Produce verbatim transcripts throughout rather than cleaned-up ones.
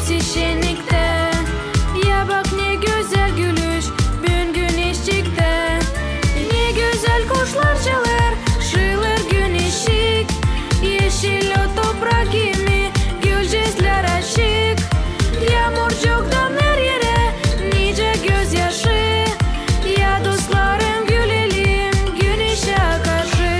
Sişeniktä. Ya bak, ne gözäl gülüş büün güneşçiktä. Ne gözäl kuşlar çalêr, şıılêr güneşçik. Eşil o toprak kimi, gülcezlär açık. Yaamurcuktan her erä nicä gözyaşı. Ya dostlarım, gülelim güneşä karşı.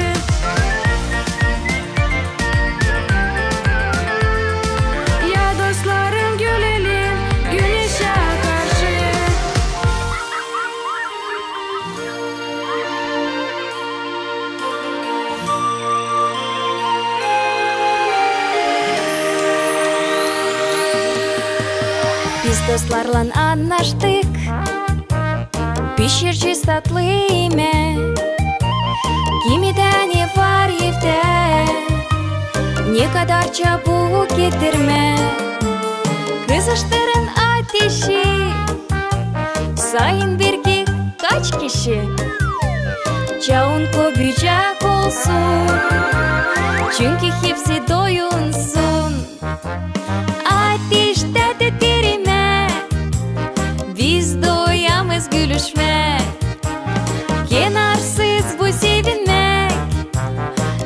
Ya dostlarım, gülelim güneşä karşı. Biz dostlarlan annaştık, pişirecez tatlı imäk. Kimidä ne var evdä, ne kadar çabuk getirmäk. Kızıştırın ateşi, sayın bir ki kaç kişi. Çaun köbücek olsun, çünkü hepsi doyunsun. Ateştä tüter imäk, biz doyamez gülüşmäk. Kenarsız bu sevinmäk,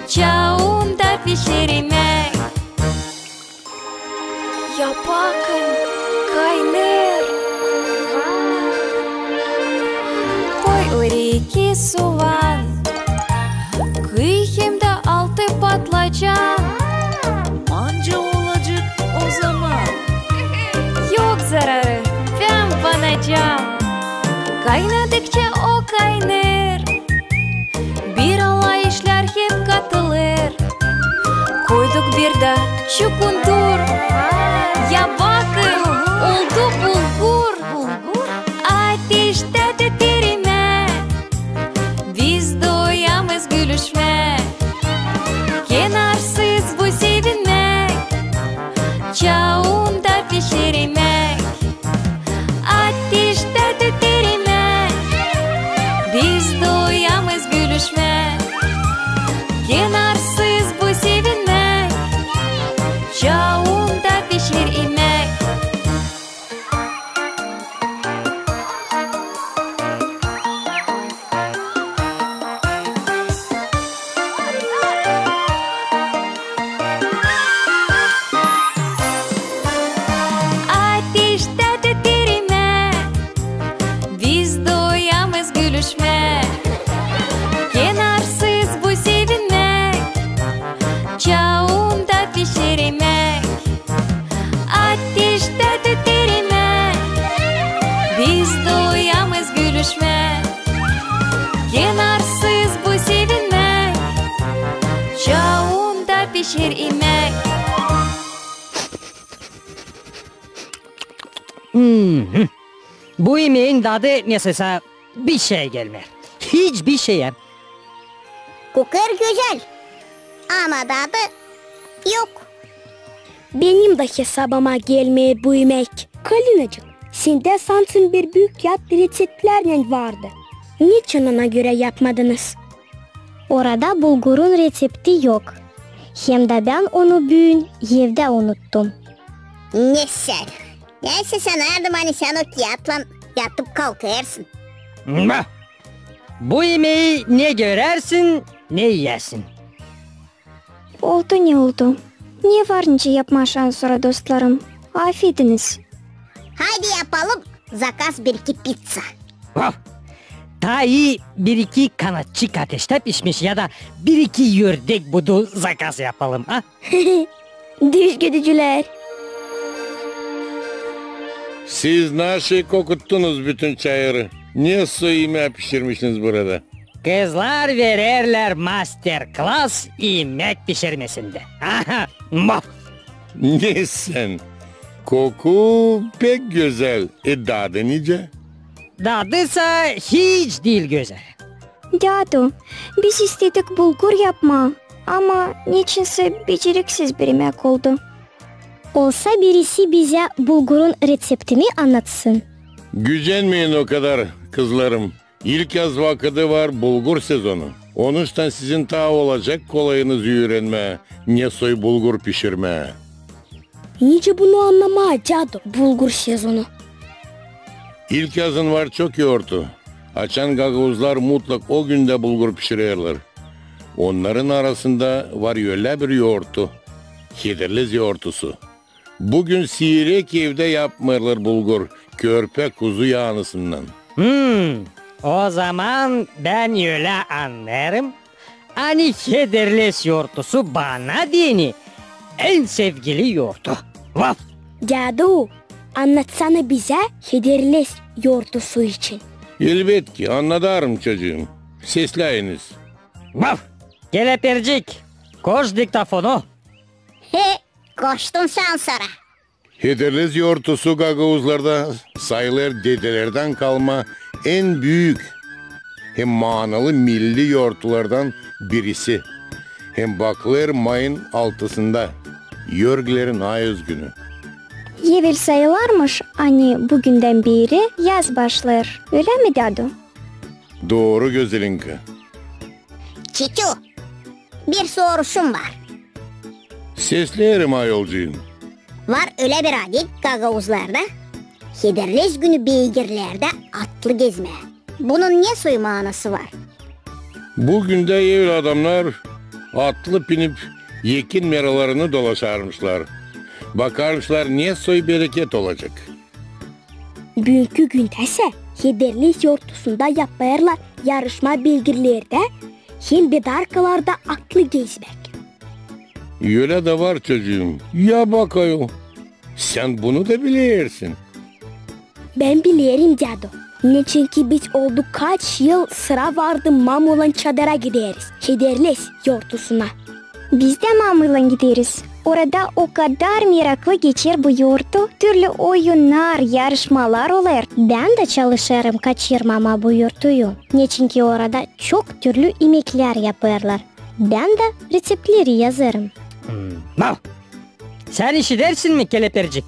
çaunda pişer imäk. Ya bakın, kaynêêr. Koy oraya iki suvan, kıy hem dä altı patlıcan. Mancı olacek o zaman. Yok zararı, bän banacam. Kaynadıkça o kaynêêr, bir alay işlär hem katılêr. Koyduk bir dä çukundur. Ya bakın, oldu bulgur. Ateştä tüter imäk, biz doyamez gülüşmäk. Kenarsız bu sevinmäk, çaunda pişer imäk. Ateştä tüter imäk, biz doyamez gülüşmäk. Kenarsız bu sevinmäk, çaunda pişer imäk. Ateştä tüter imäk, biz doyamez gülüşmäk. Kenarsız bu sevinmäk, çaunda pişer imäk. Ateştä tüter imäk, biz doyamez gülüşmäk. Kenarsız bu sevinmäk, çaunda pişer imäk. Hmm. Bu imeyin dadı nesä bişeyä gelmeer. Hiç bişeyä. Kokêr gözäl, ama dadı yok. Benim dä hesabıma gelmeer bu imäk. Kalinacık, sendä sansın bir büük kiyat reţeptlärnän vardı. Neçin ona görä yapmadınız? Orada bulgurun reţepti yok. Hem dä bän onu büün evdä unuttum. Ne sän? Neysä sän, ardım ani sän o kiyatlan yatıp kalkêrsın. Bah! Bu imeyi ne görersin, ne iyersin. Oldu ne oldu. Ne var nicä yapmaa şansora, dostlarım? Afediniz. Haydi yapalım zakaz bir-iki pizza. Vah! Taa ii bir-iki kanatçık ateştä pişmiş ya da bir-iki ördek budu zakaz yapalım, a? Düzgüdücülär. Siz naşey kokuttunuz bütün çayırı. Ne soy imää pişirmişsiniz burada? Kızlar vererlär master-klas imäk pişirmesindä. Aha, maf! Ne sän? Koku pek gözäl. E, dadı nicä? Dadı sa hiç diil gözäl. Dädu, biz istedik bulgur yapmaa, ama neçinsä beceriksiz bir imäk oldu. Olsa birisi bizä bulgurun reţeptini annatsın. Gücenmeyin o kadar, kızlarım. İlkyaz vakıdı var bulgur sezonu. Onuştan sizin taa olacek kolayınız üürenmää, ne soy bulgur pişirmää. Nicä bunu annamaa, dädu, bulgur sezonu? İlk yazın var çok yourtu. Açan gagauzlar mutlak o gündä bulgur pişirerlär. Onnarın arasında var ölä bir yourtu. Hederlez yourtusu. Bu gün siirek evdä yapmêêrlar bulgur, körpä kuzu yaanısından. Hmm, o zaman bän ölä annêêrım, ani hederlez yourtusu bana deyni en sevgili yourtu. Vaf! Dädu, annatsana bizä hederlez yourtusu için. Elbetki, annadarım, çocuum. Sesläyiniz. Vaf! Kelepircik, koş diktofonu. He, koştum şansora. Hederlez yourtusu gagauzlarda sayılêr dedelerdän kalma en büük hem maanalı milli yourtulardan birisi. Hem bakılêr mayın altısında, Yorgilerin ayöz günü. Evel sayılêrmış, ani bu gündän beeri yaz başlêêr. Ölä mi, dädu? Dooru, Gözelinka. Çiçu, bir soruşum var. Sesleerim, ayolcuum. Var ölä bir adet gagauzlarda, hederlez günü beygirlerdä atlı gezmää. Bunun ne soy maanası var? Bu gündä evel adamnar atlı pinip ekin meralarını dolaşarmışlar. Bakarmışlar, ne soy bereket olacek. Büünkü gündäsä hederlez yourtusunda yapêrlar yarışma beygirlerdä hem bedarkalarda atlı gezmäk. Ölä dä var, çocuum. Ya bak ayol, sän bunu da bilersin. Bän bilerim, dädu. Neçinki biz oldu kaç yıl sıra vardı mamuylan çadıra gideriz, hederlez yourtusuna. Biz dä mamuylan gideriz. Orada o kadar meraklı geçer bu yourtu, türlü oyunnar, yarışmalar olêr. Bän dä çalışêrım kaçırmamaa bu yourtuyu, neçinki orada çok türlü imeklär yapêrlar. Bän dä reţeptleri yazêrım. Hmm. Sän işidersin mi, kelepircik?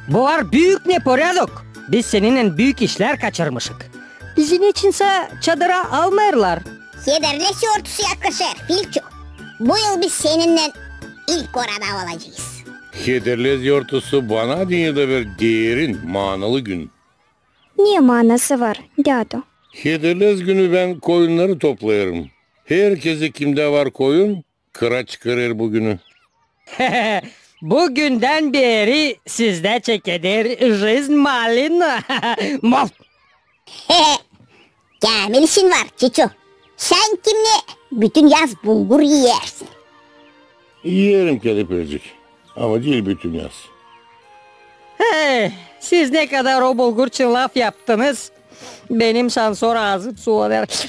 Bu var büük neporядок. Biz seninnän büük işlär kaçırmışık. Bizi neçinsä çadıra almêêrlar. Hederlez yourtusu yaklaşêr, Filçu. Bu yıl biz seninnän ilk orada olacez. Hederlez yourtusu bana deyni dä bir derin, maanalı gün. Ne maanası var, dädu? Hederlez günü bän koyunnarı toplêêrım. Herkezi, kimdä var koyun, kıra çıkarêr bu günü. Bu gündän beeri sizdä çekeder jizn malina. Maf! Käämil işin var, Çiçu. Sän kimni bütün yaz bulgur iyersin. İyerim, kelepircik, ama diil bütün yaz. He, siz ne kadar o bulgur için laf yaptınız, benim şansora aazım sulanêr.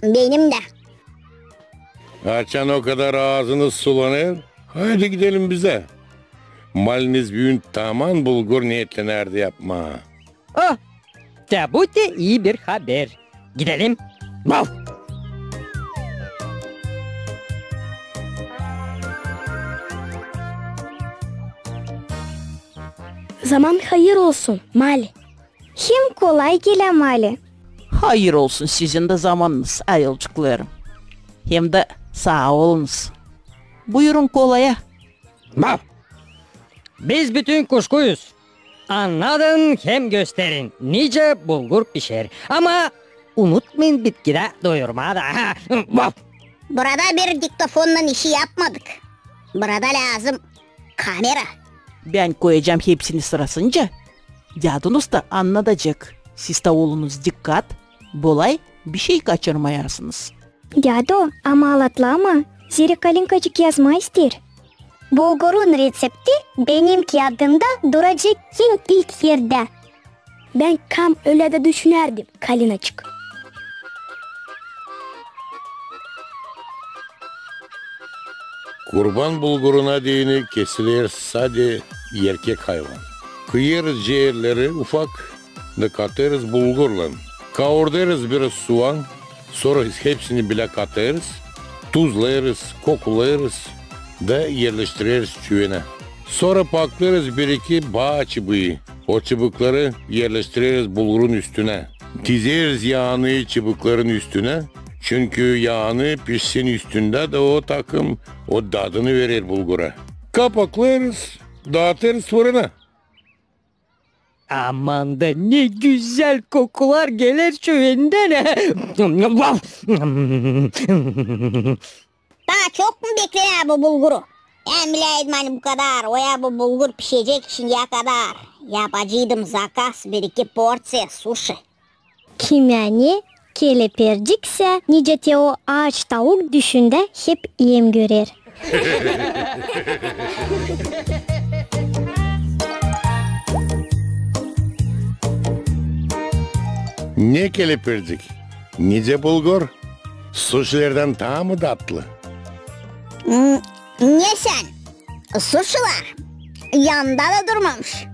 Benim dä. Açan o kadar aazınız sulanêr, haydi gidelim bizä. Maliniz büün taman bulgur neetlenärdi yapmaa. Oh, da bu da ii bir haber. Gidelim. Bal! Zaman hayır olsun, Mali. Hem kolay gelä, Mali. Hayır olsun sizin dä zamanınız, ayolcuklarım. Hem dä saa olunuz. Buyurun kolaya. Bal! Biz bütün kuşkuyuz. Annadın hem gösterin, nicä bulgur pişer. Ama unutmayın bitkidä doyurmaa da. Bal! Burada bir diktofonnan işi yapmadık. Burada lääzım kamera. Bän koyacam hepsini sırasınca. Dädunuz da annadacek. Siz dä olunuz dikkat, bolay bişey kaçırmayarsınız. Dädu, ama alatlama, zerä Kalinkacık yazmaa isteer. Bulgurun reţepti benim kiyadımda duracek en ilk erdä. Bän kam ölä dä düşünärdim, Kalinacık. Kurban bulguruna deyni kesiler sade erkek hayvan. Kıyêrız ceerleri ufak da katêrız bulgurlan. Kaurdêrız biraz suan, sora hepsini bilä katêrız, tuzlêêrız, kokulêrız da erleştireriz çüvenä. Sora paklêêrız bir-iki baa çıbıı. O çıbıkları erleştireriz bulgurun üstünä. Dizeriz yaanı çıbıkların üstünä, çünkü yaanı pişsin üstündä da o takım o dadını verer bulgura. kapaklêêrız, daatêrız fırına. Aman da ne gözäl kokular geler şu öndän. Taa çok mu bekleyin bu bulguru? Bän biläydim, ani bu kadar. O ya bu bulgur pişecek şindiyä kadar. Yapaceydım zakaz bir-iki porţiya suşi. Kimä ne, kelepirciksä, nicä te o aaç tauk, düşündä hep iim görer. Ne kelepircik, nicä bulgur, suşilerdän taa mı datlı? N-, ne sän? Suşilar yanda da durmamış.